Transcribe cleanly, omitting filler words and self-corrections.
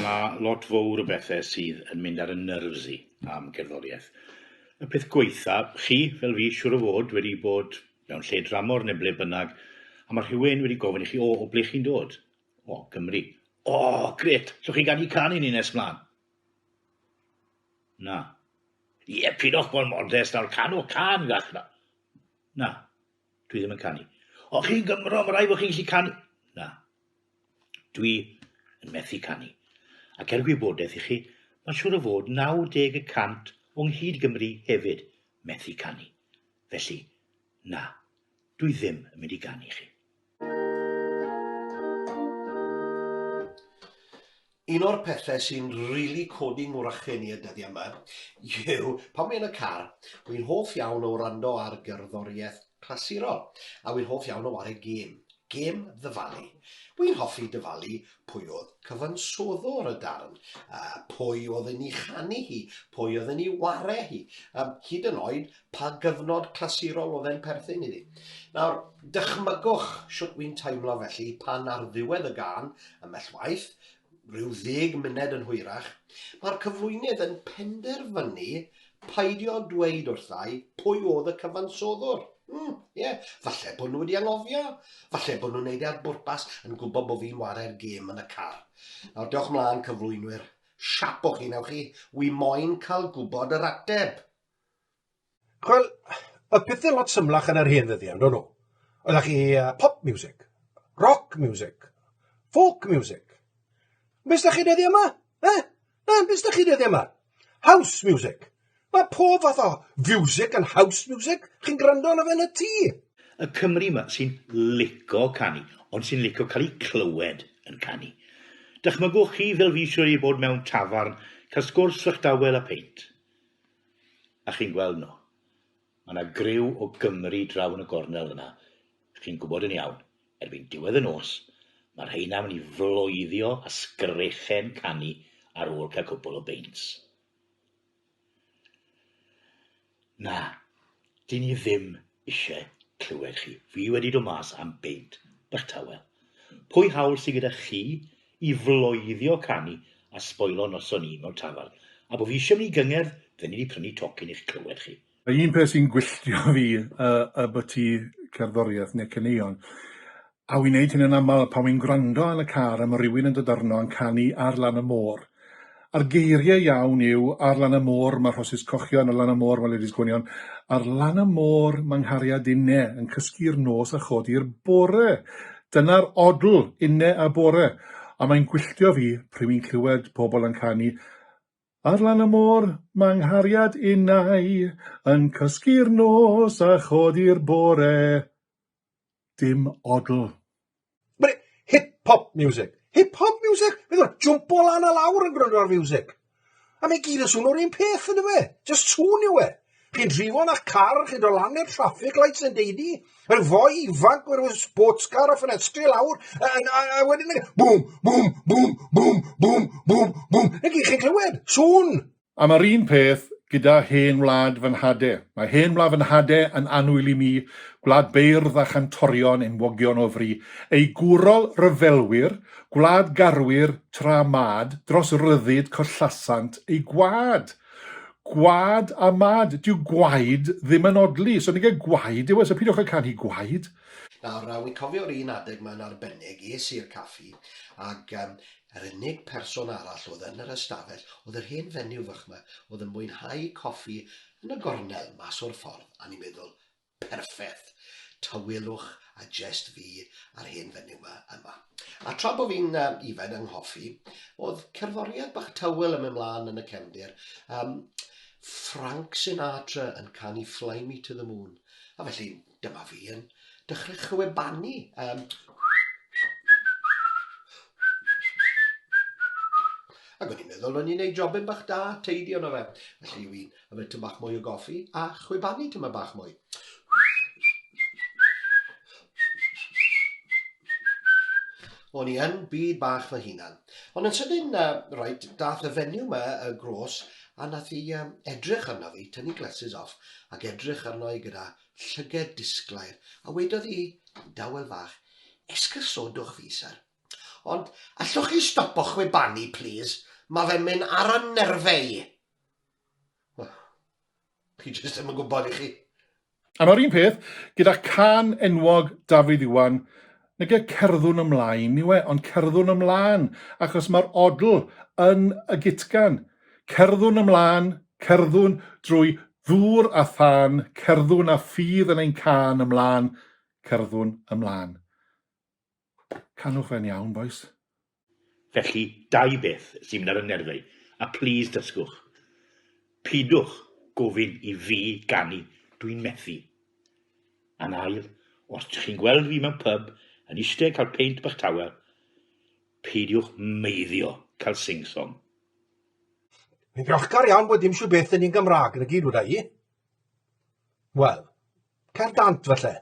Mae lot fowr o bethau sydd yn mynd ar y nerves i am gerddoriaeth. Y peth gwaetha, chi, fel fi, siŵr o fod, wedi bod mewn lle dramor neu ble bynnag, a mae rhywun wedi gofyn i chi, o, o ble chi'n dod? O, Gymru. O, grêt, llwch chi ganu cân i ni nes mlaen? Na. Ie, pidwch bod yn modest nawr, canwch cân gach na. Na, dwi ddim yn canu. O, chi'n Gymro, mae rhaid bod chi'n gallu canu. Na, Dwi yn methu canu. Ac er gwybodaeth i chi, mae'n siŵr o fod 90 y cant o nghyd Gymru hefyd methu canu. Felly, na, dwi ddim yn mynd i ganu i chi. Un o'r pethau sy'n rili codi ngwrychyn i y dyddiau yma yw pan wi yn y car, wi'n hoff iawn o wrando ar gerddoriaeth clasurol, a wi'n hoff iawn o ware gêm. Gêm ddyfalu. Wi'n hoffi dyfalu pwy oedd cyfansoddwr y darn, uh, pwy oedd yn ei chanu hi, pwy oedd yn ei ware hi, um, hyd yn oed pa gyfnod clasurol oedd e'n perthyn iddi. Nawr, dychmygwch shwt wi'n teimlo felly pan ar ddiwedd y gân, ymhell waith, rhyw ddeg munud yn hwyrach, mae'r cyflwynydd yn penderfynu paidio dweud wrthai pwy oedd y cyfansoddwr. Mm, ie, yeah. falle bod nhw wedi anghofio, falle bod nhw'n neud e ar bwrpas yn gwybod bod fi'n ware'r gêm yn y car. Nawr, diolch mlaen cyflwynwyr, siapo chi newch chi, wi moyn cael gwybod yr ateb. Wel, oedd pethau lot symlach yn yr hen ddyddiau, on'd o'n nhw? Oeddech chi uh, pop music, rock music, folk music. Beth ydych chi dyddiau yma? Eh? Na, beth ydych chi dyddiau yma? House music. Mae pob fath o music yn house music. Chi'n gwrando arno fe yn y tŷ. Y Cymry 'ma sy'n lico canu, ond sy'n lico cael eu clywed yn canu. Dychmygwch chi fel fi eisiau bod mewn tafarn, cael sgwrs fach dawel a peint. A chi'n gweld nhw. Mae 'na griw o Gymry draw yn y gornel yna, chi'n gwybod yn iawn, erbyn diwedd y nos, mae'r rheina mynd i floeddio a sgrechen canu ar ôl cael cwpwl o beints. Na, dyn ni ddim eisiau clywed chi. Fi wedi dod mas am beint bach tawel. Pwy hawl sydd gyda chi i floeddio canu a sboilo noson i mewn tafarn? A bo fi eisiau mynd i gyngerdd, fydden ni wedi prynu tocyn i'ch clywed chi. Un peth sy'n gwylltio fi yy ybyti cerddoriaeth neu caneuon, a wi'n neud hyn yn aml pan wi'n gwrando yn y car a ma' rywun yn dod arno yn canu Ar Lan y Môr. A'r geiriau iawn yw Ar lan y môr mae rhosys cochion, ar lan y môr mae ladies gwynion, ar lan y môr mae nghariad inne yn cysgu'r nos a chodi'r bore. Dyna'r odl, inne a bore. A mae'n gwylltio fi pryd wi'n clywed pobl yn canu Ar lan y môr mae nghariad innau yn cysgu'r nos a chodi'r bore. Dim odl. Mae hip hop music. Hip hop music? Meddwl, jwmpo lan a lawr yn gwrando ar music. A mae gyd yn swnio'r un peth yn dyfe. Just sŵn yw e. Chi'n drifo yn eich car, chi'n dod lan i'r traffic lights yn deidi. Mae'r foi ifanc mewn sports car a ffenestri lawr, a, a, a wedyn, bwm, bwm, bwm, bwm, bwm, bwm, bwm. Na gyd chi'n clywed, sŵn. A mae'r un peth gyda hen wlad fy nhade. Mae hen wlad fy nhade yn annwyl i mi, gwlad beirdd a chantorion enwogion o fri, ei gwrol ryfelwyr, gwlad garwyr tra mad, dros ryddid collasant eu gwâd. Gwâd a mad, dyw gwaed ddim yn odli, so nige gwaed yw e, so pidwch â canu gwaed. Nawr, wi'n cofio'r un adeg 'ma'n arbennig, es i'r caffi, ag yym Yr unig person arall oedd yn yr ystafell oedd yr hen fenyw fach 'ma oedd yn mwynhau coffi yn y gornel mas o'r ffordd a ni'n meddwl, perffeth! Tawelwch a jest fi a'r hen fenyw 'ma yma. A tra bo fi'n uh, ifed yng nghoffi, oedd cerddoriaeth bach tawel yn mynd mlaen yn y cefndir. Um, Frank Sinatra yn canu Fly Me to the Moon. A felly Dyma fi yn dechrau chwebanu. Um, ac o'n i'n meddwl o'n i'n neud jobyn bach da, teidi ono fe. Felly wy'n yfed tyn bach mwy o goffi a chwebanu tyn bach mwy. O'n i yn byd bach fy hunan. Ond yn sydyn, uh, right, dath y fenyw yma, y gros, a nath i um, edrych arno fi, tynnu glasses off, ac edrych arno i gyda llyged disglair, a wedodd hi yn dawel fach, Esgusodwch fi, syr. Ond allwch chi stopo chwibanu, plîs? Ma' fe'n mynd ar 'y nerfe i. Wel, chi jyst ddim yn gwybod, 'y chi. A mae'r un peth gyda cân enwog Dafydd Iwan, nage cerddwn ymlaen yw e, ond cerddwn ymlân, achos mae'r odl yn y gutgan. Cerddwn ymlân, cerddwn drwy ddŵr a thân, cerddwn â ffydd yn ein cân ymlân, cerddwn ymlân. Canwch fe'n iawn, bois. Felly, dau beth sy'n mynd ar y nerfau, a plîs dysgwch. Pidwch gofyn i fi ganu, dwi'n methu. A'n ail, os dych chi'n gweld fi mewn pyb yn eistedd cael peint bach tawel, peidiwch meiddio cael sing-song. Fi'n ddiolchgar iawn bod dim siw beth yn ni'n Gymraeg na gyd wda i. Wel, cer dant falle.